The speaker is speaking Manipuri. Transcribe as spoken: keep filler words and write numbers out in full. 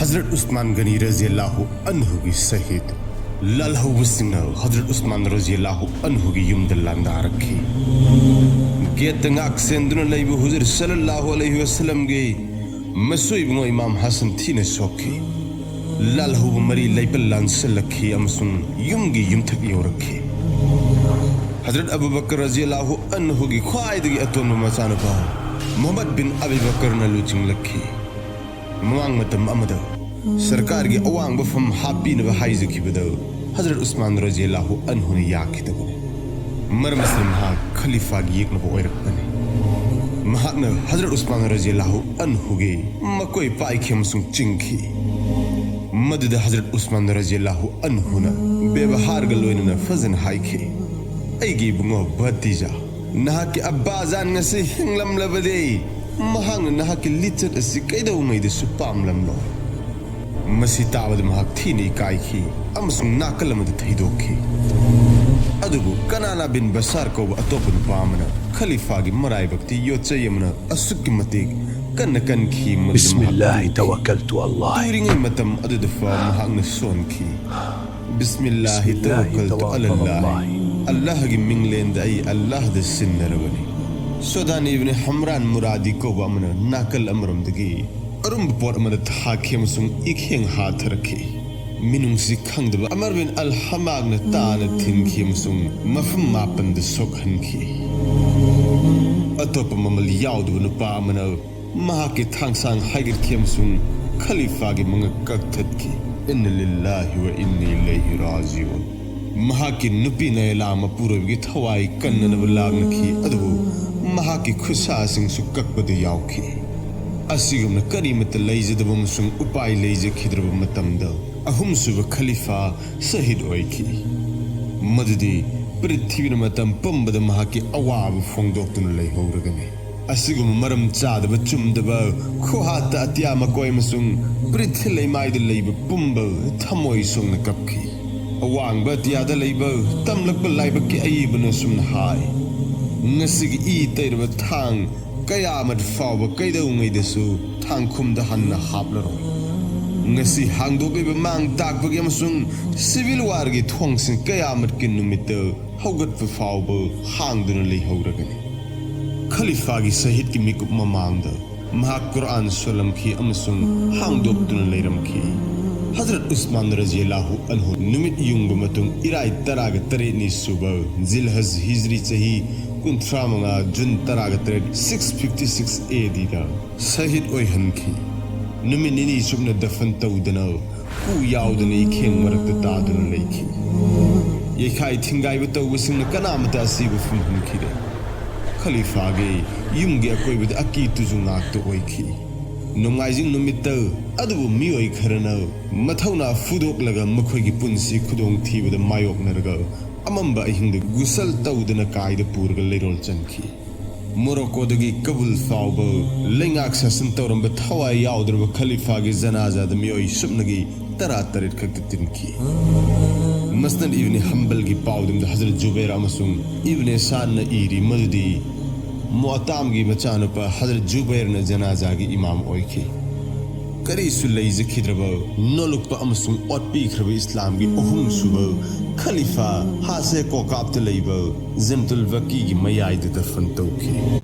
ꯍꯖꯔꯠ ꯎꯁꯃꯥꯟ ꯒꯅꯤ ꯔꯖꯤꯌꯜꯂꯥꯍꯨ ꯑꯟꯍꯨꯒꯤ ꯁꯍꯤꯗ꯫ ꯂꯥꯜꯍꯧꯕꯁꯤꯡꯅ ꯍꯖꯔꯠ ꯎꯁꯃꯥꯟ ꯔꯖꯤꯌꯜꯂꯥꯍꯨ ꯑꯟꯍꯨꯒꯤ ꯌꯨꯝꯗ ꯂꯥꯟꯗꯥꯔꯛꯈꯤ꯫ ꯒꯦꯠꯇ ꯉꯥꯛ ꯁꯦꯟꯗꯨꯅ ꯂꯩꯕ ꯍꯨꯖꯨꯔ ꯁꯜꯂꯜꯂꯥꯍꯨ ꯑꯂꯩꯍꯤ ꯋꯁꯜꯂꯝꯒꯤ ꯃꯁꯣꯏꯕꯨꯡꯉꯣ ꯏꯃꯥꯝ ꯍꯁꯟ ꯊꯤꯅ ꯁꯣꯛꯈꯤ꯫ ꯂꯥꯜꯍꯧꯕ ꯃꯔꯤ ꯂꯩꯄꯜ ꯂꯥꯟꯁꯤꯜꯂꯛꯈꯤ ꯑꯃꯁꯨꯡ ꯌꯨꯝꯒꯤ ꯌꯨꯝꯊꯛ ꯌꯧꯔꯛꯈꯤ꯫ ꯍꯖꯔꯠ ꯑꯕꯨ ꯕꯀꯔ ꯔꯖꯤꯌꯜꯂꯥꯍꯨ ꯑꯟꯍꯨꯒꯤ ꯈ꯭ꯋꯥꯏꯗꯒꯤ ꯑꯇꯣꯟꯕ ꯃꯆꯥꯅꯨꯄꯥ ꯃꯨꯍꯝꯃꯗ ꯕꯤꯟ ꯑꯕꯤ ꯕꯀꯔꯅ ꯂꯨꯆꯤꯡꯂꯛꯈꯤ꯫ ꯃꯃꯥꯡ ꯃꯇꯝ ꯑꯃꯗ ꯁꯔꯀꯥꯔꯒꯤ ꯑꯋꯥꯡꯕ ꯐꯝ ꯍꯥꯞꯄꯤꯅꯕ ꯍꯥꯏꯖꯈꯤꯕꯗ ꯍꯖꯔꯠ ꯎꯁꯃꯥꯟ ꯔꯖꯤꯌꯜꯂꯥꯍꯨ ꯑꯟꯍꯨꯅ ꯌꯥꯈꯤꯗꯕꯅꯤ꯫ ꯃꯔꯝ ꯑꯁꯤꯅ ꯃꯍꯥꯛ ꯈꯂꯤꯐꯥꯒꯤ ꯌꯦꯛꯅꯕ ꯑꯣꯏꯔꯛꯄꯅꯤ꯫ ꯃꯍꯥꯛꯅ ꯍꯖꯔꯠ ꯎꯁꯃꯥꯟ ꯔꯖꯤꯌꯜꯂꯥꯍꯨ ꯑꯟꯍꯨꯒꯤ ꯃꯀꯣꯏ ꯄꯥꯏꯈꯤ ꯑꯃꯁꯨꯡ ꯆꯤꯡꯈꯤ꯫ ꯃꯗꯨꯗ ꯍꯖꯔꯠ ꯎꯁꯃꯥꯟ ꯔꯖꯤꯌꯜꯂꯥꯍꯨ ꯑꯟꯍꯨꯅ ꯕꯦꯕꯍꯥꯔꯒ ꯂꯣꯏꯅꯅ ꯐꯖꯅ ꯍꯥꯏꯈꯤ, "ꯑꯩꯒꯤ ꯏꯕꯨꯡꯉꯣ ꯚꯇꯤꯖꯥ, ꯅꯍꯥꯛꯀꯤ ꯑꯕꯥꯖꯥꯟ ꯉꯁꯤ ꯍꯤꯡꯂꯝꯂꯕꯗꯤ ꯃꯍꯥꯛꯅ ꯅꯍꯥꯛꯀꯤ ꯂꯤꯆꯠ ꯑꯁꯤ ꯀꯩꯗꯧꯉꯩꯗꯁꯨ ꯄꯥꯝꯂꯝꯂꯣꯏ꯫" ꯃꯁꯤ ꯇꯥꯕꯗ ꯃꯍꯥꯛ ꯊꯤꯅ ꯏꯀꯥꯏꯈꯤ ꯑꯃꯁꯨꯡ ꯅꯥꯀꯜ ꯑꯃꯗ ꯊꯩꯗꯣꯛꯈꯤ꯫ ꯑꯗꯨꯕꯨ ꯀꯅꯥꯅꯥ ꯕꯤꯟ ꯕꯁꯥꯔ ꯀꯧꯕ ꯑꯇꯣꯞꯄ ꯅꯨꯄꯥ ꯑꯃꯅ ꯈꯂꯤꯐꯥꯒꯤ ꯃꯔꯥꯏꯕꯛꯇꯤ ꯌꯣꯠꯆꯩ ꯑꯃꯅ ꯑꯁꯨꯛꯀꯤ ꯃꯇꯤꯛ ꯀꯟꯅ ꯀꯟꯈꯤ ꯃꯗꯨꯗ ꯃꯍꯥꯛ ꯇꯨꯔꯤꯉꯩ ꯃꯇꯝ ꯑꯗꯨꯗ ꯐꯥꯎ ꯃꯍꯥꯛꯅ ꯁꯣꯟꯈꯤ꯫ ꯕꯤꯁꯃꯤꯜꯂꯥꯍꯤ ꯇꯋꯛꯀꯜꯇꯨ ꯑꯂꯜꯂꯥꯍꯤ꯫ ꯑꯜꯂꯥꯍꯒꯤ ꯃꯤꯡꯂꯦꯟꯗ ꯑꯩ ꯑꯜꯂꯥꯍꯗ ꯁꯤꯟꯅꯔꯕꯅꯤ꯫ ꯁꯣꯗꯥꯟ ꯏꯕꯅ ꯍꯝꯔꯥꯟ ꯃꯨꯔꯥꯗꯤ ꯀꯧꯕ ꯑꯃꯅ ꯅꯥꯀꯜ ꯑꯃꯔꯣꯝꯗꯒꯤ ꯑꯔꯨꯝꯕ ꯄꯣꯠ ꯑꯃꯗ ꯊꯥꯈꯤ ꯑꯃꯁꯨꯡ ꯏꯈꯦꯡ ꯍꯥꯊꯔꯛꯈꯤ꯫ ꯃꯤꯅꯨꯡꯁꯤ ꯈꯪꯗꯕ ꯑꯃꯔ ꯕꯤꯟ ꯑꯜ ꯍꯃꯥꯛꯅ ꯇꯥꯅ ꯊꯤꯟꯈꯤ ꯑꯃꯁꯨꯡ ꯃꯐꯝ ꯃꯥꯄꯟꯗ ꯁꯣꯛꯍꯟꯈꯤ꯫ ꯑꯇꯣꯞꯄ ꯃꯃꯜ ꯌꯥꯎꯗꯕ ꯅꯨꯄꯥ ꯑꯃꯅ ꯃꯍꯥꯛꯀꯤ ꯊꯥꯡꯁꯥꯡ ꯍꯥꯏꯒꯠꯈꯤ ꯑꯃꯁꯨꯡ ꯈꯂꯤꯐꯥꯒꯤ ꯃꯉꯛ ꯀꯛꯊꯠꯈꯤ꯫ "ꯏꯟꯅ ꯂꯤꯜꯂꯥꯍꯤ ꯋ ꯏꯟꯅ ꯏꯂꯩꯍꯤ ꯔꯥꯖꯤꯎꯟ꯫" ꯃꯍꯥꯛꯀꯤ ꯅꯨꯄꯤ ꯅꯥꯌꯂꯥ ꯃꯄꯨꯔꯣꯏꯕꯒꯤ ꯊꯋꯥꯏ ꯀꯟꯅꯅꯕ ꯂꯥꯛꯅꯈꯤ, ꯑꯗꯨꯕꯨ ꯃꯍꯥꯛꯀꯤ ꯈꯨꯠꯁꯥꯁꯤꯡꯁꯨ ꯀꯛꯄꯗ ꯌꯥꯎꯈꯤ꯫ ꯑꯁꯤꯒꯨꯝꯅ ꯀꯔꯤꯃꯠꯇ ꯂꯩꯖꯗꯕ ꯑꯃꯁꯨꯡ ꯎꯄꯥꯏ ꯂꯩꯖꯈꯤꯗ꯭ꯔꯕ ꯃꯇꯝꯗ ꯑꯍꯨꯝꯁꯨꯕ ꯈꯂꯤꯐꯥ ꯁꯍꯤꯗ ꯑꯣꯏꯈꯤ꯫ ꯃꯗꯨꯗꯤ ꯄ꯭ꯔꯤꯊꯤꯕꯤꯅ ꯃꯇꯝ ꯄꯨꯝꯕꯗ ꯃꯍꯥꯛꯀꯤ ꯑꯋꯥꯕ ꯐꯣꯡꯗꯣꯛꯇꯨꯅ ꯂꯩꯍꯧꯔꯒꯅꯤ꯫ ꯑꯁꯤꯒꯨꯝꯕ ꯃꯔꯝ ꯆꯥꯗꯕ, ꯆꯨꯝꯗꯕ, ꯈꯨꯍꯥꯠꯇ ꯑꯇꯤꯌꯥ ꯃꯀꯣꯏ ꯑꯃꯁꯨꯡ ꯄ꯭ꯔꯤꯊꯤ ꯂꯩꯃꯥꯏꯗ ꯂꯩꯕ ꯄꯨꯝꯕ ꯊꯃꯣꯏ ꯁꯣꯛꯅ ꯀꯞꯈꯤ꯫ ꯑꯋꯥꯡꯕ ꯑꯇꯤꯌꯥꯗ ꯂꯩꯕ ꯇꯝꯂꯛꯄ ꯂꯥꯏꯕꯛꯀꯤ ꯑꯏꯕꯅ ꯑꯁꯨꯝꯅ ꯍꯥꯏ, "ꯉꯁꯤꯒꯤ ꯏ ꯇꯩꯔꯕ ꯊꯥꯡ ꯀꯌꯥꯃꯠ ꯐꯥꯎꯕ ꯀꯩꯗꯧꯉꯩꯗꯁꯨ ꯊꯥꯡꯈꯨꯝꯗ ꯍꯟꯅ ꯍꯥꯞꯂꯔꯣꯏ꯫" ꯉꯁꯤ ꯍꯥꯡꯗꯣꯛꯂꯤꯕ ꯃꯥꯡ ꯇꯥꯛꯄꯒꯤ ꯑꯃꯁꯨꯡ civil warꯒꯤ ꯊꯣꯡꯁꯤꯡ ꯀꯌꯥꯃꯠꯀꯤ ꯅꯨꯃꯤꯠꯇ ꯍꯧꯒꯠꯄ ꯐꯥꯎꯕ ꯍꯥꯡꯗꯨꯅ ꯂꯩꯍꯧꯔꯒꯅꯤ꯫ ꯈꯂꯤꯐꯥꯒꯤ ꯁꯍꯤꯗꯀꯤ ꯃꯤꯀꯨꯞ ꯃꯃꯥꯡꯗ ꯃꯍꯥꯛ ꯀꯨꯔꯥꯟ ꯁꯣꯜꯂꯝꯈꯤ ꯑꯃꯁꯨꯡ ꯍꯥꯡꯗꯣꯛꯇꯨꯅ ꯂꯩꯔꯝꯈꯤ꯫ ꯍꯖꯔꯠ ꯎꯁꯃꯥꯟ ꯔꯖꯤꯌꯜꯂꯥꯍꯨ ꯑꯟꯍꯨ ꯅꯨꯃꯤꯠ ꯌꯨꯡꯕ ꯃꯇꯨꯡ ꯏꯔꯥꯏ ꯇꯔꯥꯒ ꯇꯔꯦꯠꯅꯤ ꯁꯨꯕ ꯖꯤꯜꯍꯖ ꯍꯤꯖ꯭ꯔꯤ ꯆꯍꯤ ꯀꯨꯟꯊ꯭ꯔꯥ ꯃꯉꯥ, ꯖꯨꯟ ꯇꯔꯥꯒ ꯇꯔꯦꯠ, six fifty six A Dꯗ ꯁꯍꯤꯗ ꯑꯣꯏꯍꯟꯈꯤ꯫ ꯅꯨꯃꯤꯠ ꯅꯤꯅꯤ ꯆꯨꯞꯅ ꯗꯐꯟ ꯇꯧꯗꯅ ꯀꯨ ꯌꯥꯎꯗꯅ ꯏꯈꯦꯡ ꯃꯔꯛꯇ ꯇꯥꯗꯨꯅ ꯂꯩꯈꯤ꯫ ꯌꯩꯈꯥꯏ ꯊꯤꯡꯒꯥꯏꯕ ꯇꯧꯕꯁꯤꯡꯅ ꯀꯅꯥꯃꯠꯇ ꯑꯁꯤꯕ ꯐꯪꯍꯟꯈꯤꯗꯦ꯫ ꯈꯂꯤꯐꯥꯒꯤ ꯌꯨꯝꯒꯤ ꯑꯀꯣꯏꯕꯗ ꯑꯀꯤ ꯇꯨꯖꯨ ꯉꯥꯛꯇ ꯑꯣꯏꯈꯤ꯫ ꯅꯣꯡꯃꯥꯏꯖꯤꯡ ꯅꯨꯃꯤꯠꯇ ꯑꯗꯨꯕꯨ ꯃꯤꯑꯣꯏ ꯈꯔꯅ ꯃꯊꯧꯅꯥ ꯐꯨꯗꯣꯛꯂꯒ ꯃꯈꯣꯏꯒꯤ ꯄꯨꯟꯁꯤ ꯈꯨꯗꯣꯡꯊꯤꯕꯗ ꯃꯥꯌꯣꯛꯅꯔꯒ ꯑꯃꯝꯕ ꯑꯍꯤꯡꯗ ꯒꯨꯁꯜ ꯇꯧꯗꯅ ꯀꯥꯏꯗ ꯄꯨꯔꯒ ꯂꯩꯔꯣꯜ ꯆꯟꯈꯤ꯫ ꯃꯣꯔꯣꯀꯣꯗꯒꯤ ꯀꯕꯨꯜ ꯐꯥꯎꯕ ꯂꯩꯉꯥꯛ ꯁꯥꯁꯟ ꯇꯧꯔꯝꯕ ꯊꯋꯥꯏ ꯌꯥꯎꯗ꯭ꯔꯕ ꯈꯂꯤꯐꯥꯒꯤ ꯖꯅꯥꯖꯥꯗ ꯃꯤꯑꯣꯏ ꯁꯨꯞꯅꯒꯤ ꯇꯔꯥ ꯇꯔꯦꯠ ꯈꯛꯇ ꯇꯤꯟꯈꯤ꯫ ꯃꯁꯅꯗ ꯏꯕꯅꯤ ꯍꯝꯕꯜꯒꯤ ꯄꯥꯎꯗꯝꯗ ꯍꯖꯔꯠ ꯖꯨꯕꯩꯔ ꯑꯃꯁꯨꯡ ꯏꯕꯅꯦ ꯁꯥꯗꯅ ꯏꯔꯤ ꯃꯗꯨꯗꯤ ꯃꯨꯑꯇꯥꯝꯒꯤ ꯃꯆꯥꯅꯨꯄꯥ ꯍꯖꯔꯠ ꯖꯨꯕꯩꯔꯅ ꯖꯅꯥꯖꯥꯒꯤ ꯏꯃꯥꯝ ꯑꯣꯏꯈꯤ꯫ ꯀꯔꯤꯁꯨ ꯂꯩꯖꯈꯤꯗ꯭ꯔꯕ ꯅꯣꯂꯨꯛꯄ ꯑꯃꯁꯨꯡ ꯑꯣꯠꯄꯤꯈ꯭ꯔꯕ ꯏꯁꯂꯥꯝꯒꯤ ꯑꯍꯨꯝꯁꯨꯕ ꯈꯂꯤꯐꯥ ꯍꯥꯁꯦ ꯀꯣꯀꯥꯞꯇ ꯂꯩꯕ ꯖꯟꯇꯨꯜ ꯕꯀꯤꯒꯤ ꯃꯌꯥꯏꯗ ꯗꯐꯟ ꯇꯧꯈꯤ꯫